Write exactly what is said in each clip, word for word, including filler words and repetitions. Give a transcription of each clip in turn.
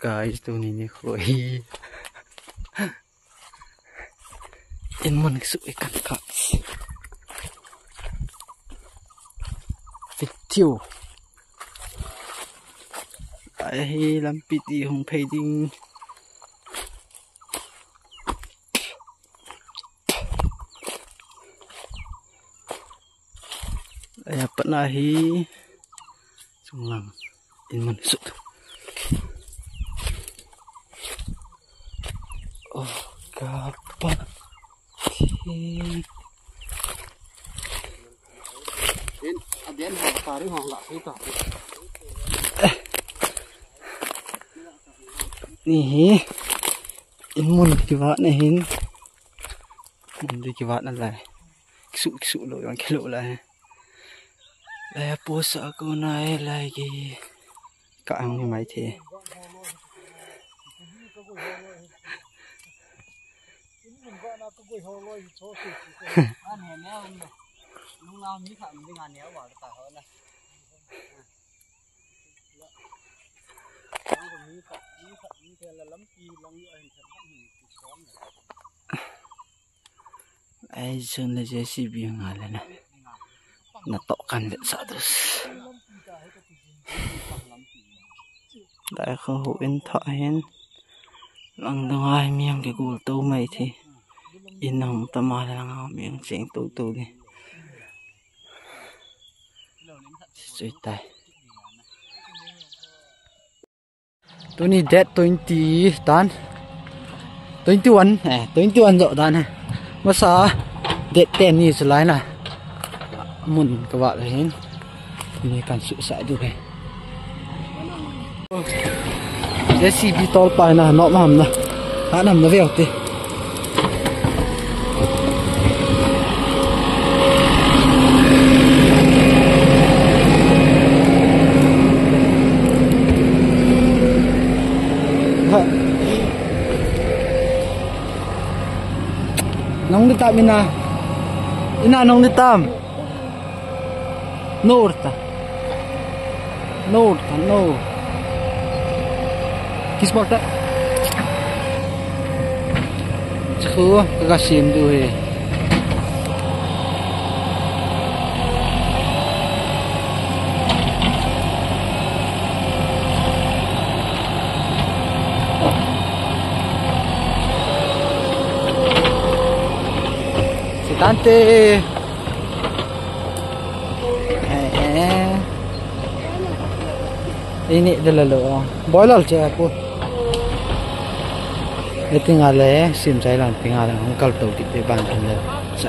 Guys, tuni nikho hi in mun su i kan ka. Fitiu. Ai hi lampi ti hung phei ding. Ai, a pat na hi sunglang in mun su. Oh, ka pa. Hi. Ni hi in mun kivat na hin. Mun di kivat na lai. Kisu, kisu lo, yang kisu lo lai. Lai posa ko na e lai ki. Ka ang ni mai the. Ai, sun le J C B nga le na. Na to kan le sa dus. Dai kho hu in tha hin. Lang dang ai mi ang ke gul to mai thi. In hung ta ma le lang mi ang cheng to to ni. Sui tai. Tuni date twenty tan. Twenty one, eh, twenty one jo dan he. Masa date ten ni sulai na. Mun ka va hin. Ni kan su sa du he. J C B tol pa na, no ma ham na. Ha nam na veu te. Ha. Nong di tam ina. Ina nong di tam. Norta. Norta, no. Kisporta. Chu, ka sim du he. Sitante. Eh, eh. Ini de la lo. Boilal che apu. Iti nga le, sim sai lang ti nga le, ang kal to ti te ban kan le. Sa.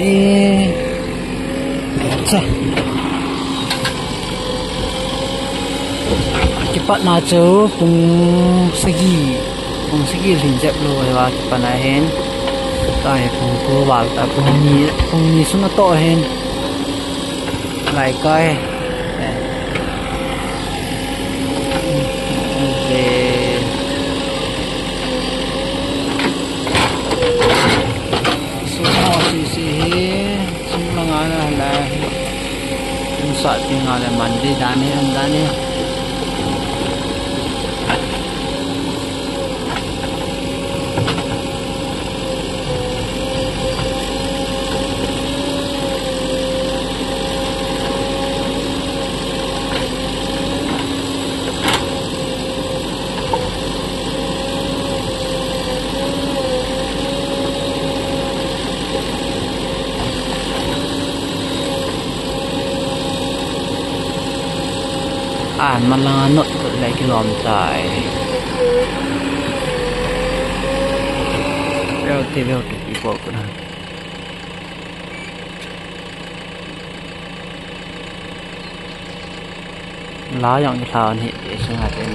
Eh, acha. Kipat na chu pung sagi, pung sagi lhin jep lou ahi a kipat na hin. Tua hi pung ko val ta pung ni, pung ni sung a to hin. Lai kai. Eh. Isi hi, sum langa na la. Sum sa ti nga le man di dan hi, an dan hi. Ah, malanga not le kilom tai. Veu te, veu te, people kuna. La jong kilha ni, e, sunga ten.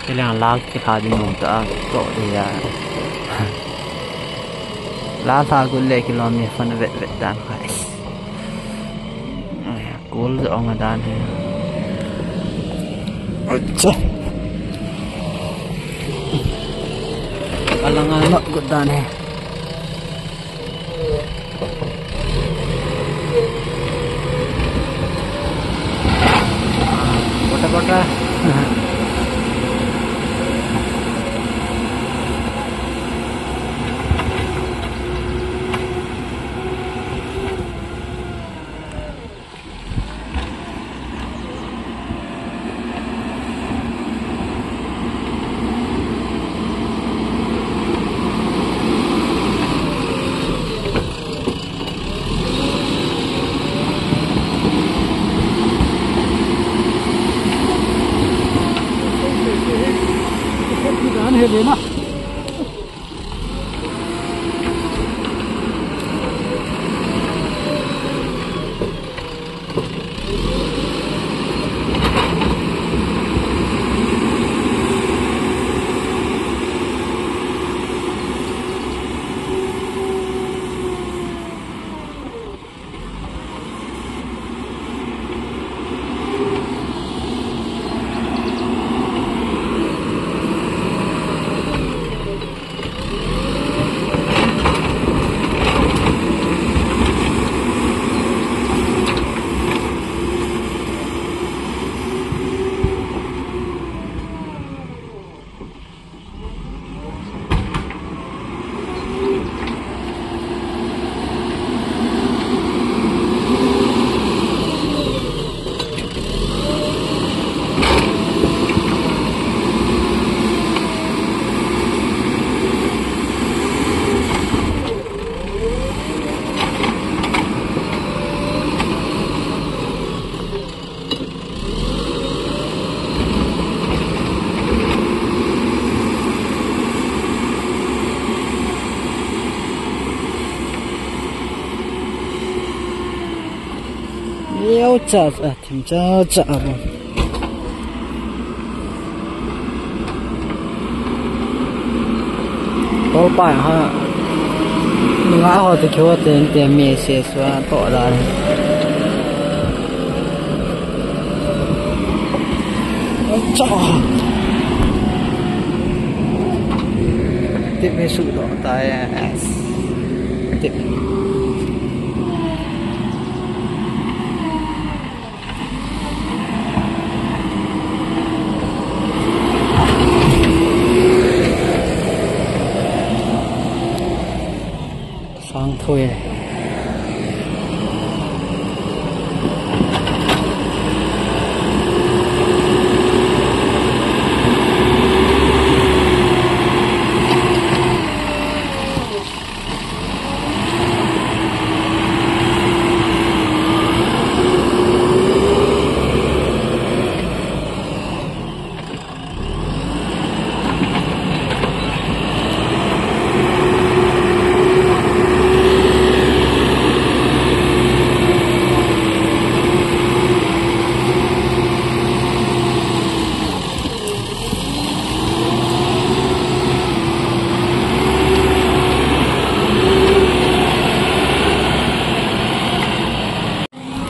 Kiliang la kilha ding mong ta, to dia. La lha gu le kilom ni fan vet vet dan, guys. Kul jo ong dan hi. Acha. Alanga not gu dan hi. Bota, bota. Yo, cha, ah, thim cha, cha, ah, bon. Tolpa ha. Nga ho te kyo te te me se swa to da. Acha. Tip me su do ta ya. Tip. Sang thui.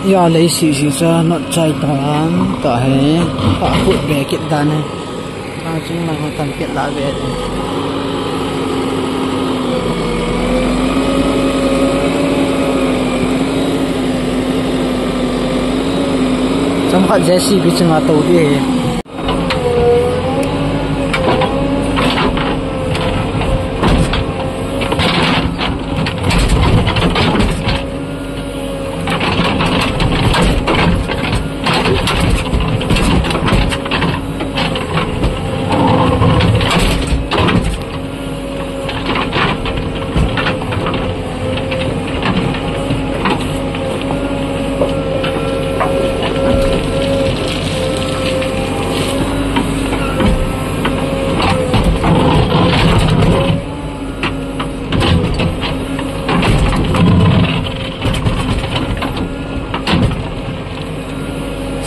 Ya lei sisi cha not chai ta an ta he. Pa khut be kit dan he. Ka chung lang ho tan kit la be. Khat J C B chunga tou ding ahi.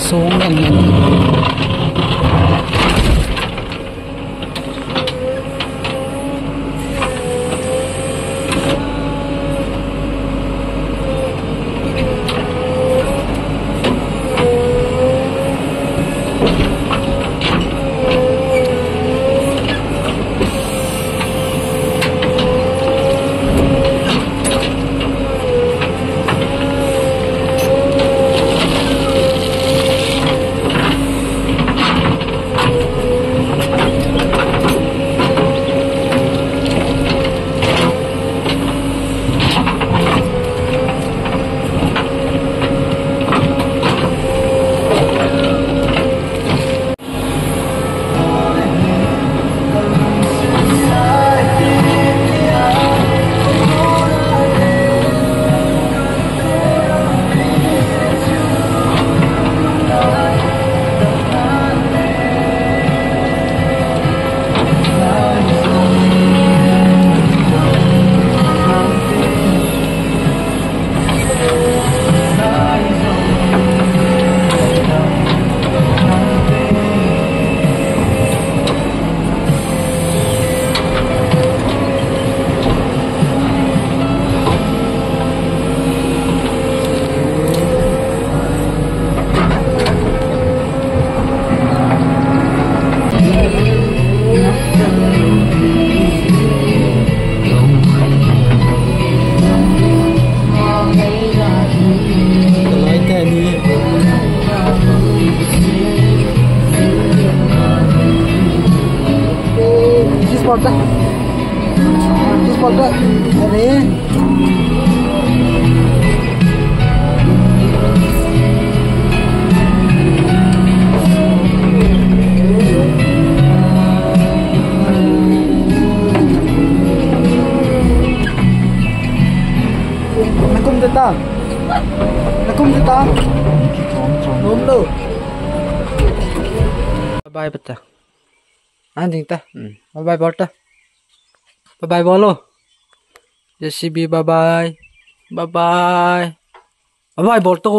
Song leng leng. This is for the, this is for the, Na kum te ta. Na kum te ta. Nom lo. Bye bye ta. An ding ta. Hmm. Bye bye bol ta. Bye bye bol lo. J C B bye bye. Bye bye. Bye bye bol to.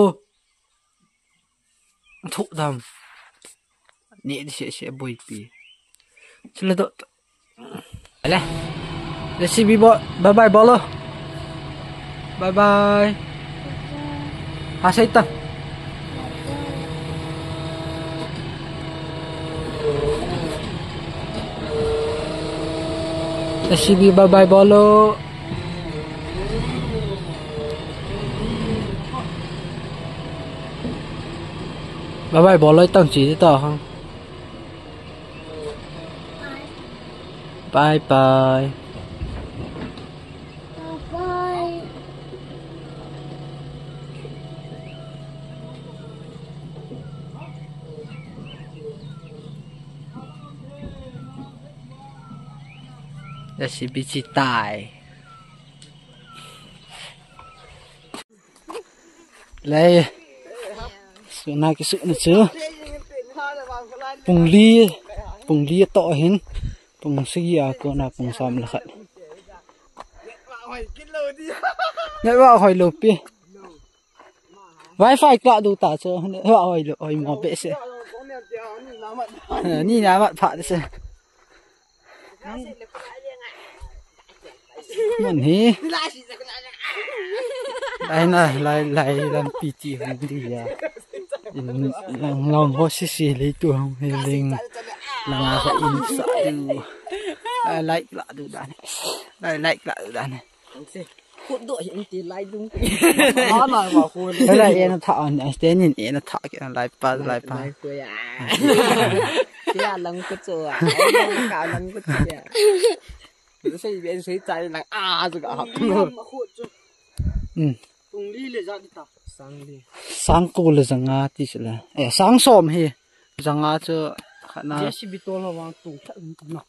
Thu dam. Ni di se se boipi. Chule do. Ale. J C B bol. Bye bye bol lo. Bye bye. Ha sei ta. J C B bye bye bol lo. Bye bye bol lo tang chi ta hang. Bye bye. Bye bye. J C B chi tai. Lei. Suna kisuna chu. Pung li, pung li toh hin. Pung sagi a kona pung som le khat. Network hoi lo pi. Wi-Fi kla du ta chu. Network hoi lo, hoi mo behseh. Ni na mat pha se. Mun hi. Lai na, lai, lai lampi ti hung di ya. In lang, lang ho sisi le tu hung hi ling. Lang a ho in sa tu. Lai, lai kla du dan. Lai, lai kla du dan. Kut do hin ti lai dung. Ama ma ko. Ela ena tha an, sten in ena tha ke lai pa, lai pa. Lai ko ya. Ti a lang ko cho a. Ka lang ko cho ya. Sei ben sei chai lang a zu ka hap. Ma ko cho. Hmm. Tung li le ja di ta. Sang li. Sang ko le janga ti sila. Eh, sang som hi. Janga chu khana. J C B tol ho wang tung tha na.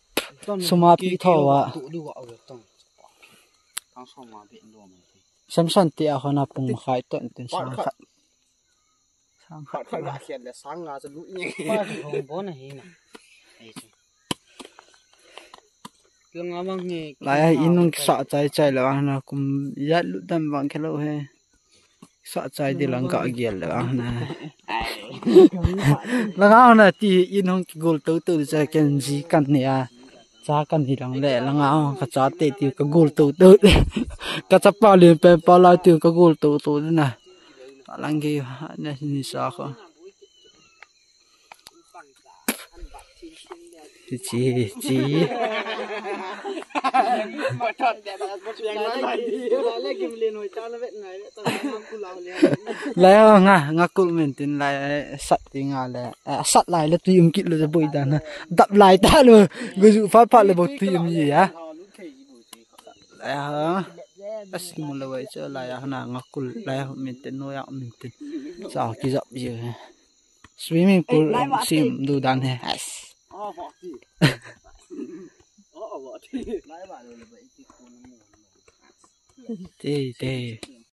Suma pi tho wa. Tu du wa o tong. Sang som ma be lo ma. Samson ti a khona pung khai ton tin sang khat. Sang khat khat ga khian le sang nga chu lu ni. Pa hi hong bon a hi na. Ei chu. Langa mang nge. Lai a inung sa chai chai le ang na kum yat lu dam vang khelo he. Sa chai di lang ka gial le ang na. Langa ang na ti inung ki gol to to chai ken ji kan ni a. Cha kan hi lang le langa ang ka cha te ti ka gol to to. Ka cha pa le pen pa lai ti ka gol to to na. Lang ge na ni sa ko. Chi, chi, chi. Lai ho nga, nga kul men tin lai, eh, sat ti nga le, eh, sat lai le tui um kit le boi dan na. Dap lai ta lo, go ju phat phat le bo tui um ji ya. Lai ho. Asi mu le wai che lai ho na nga kul lai ho men tin no ya men tin. Sa ki jap ji. Swimming pool sim du dan he. Ais. Te, te.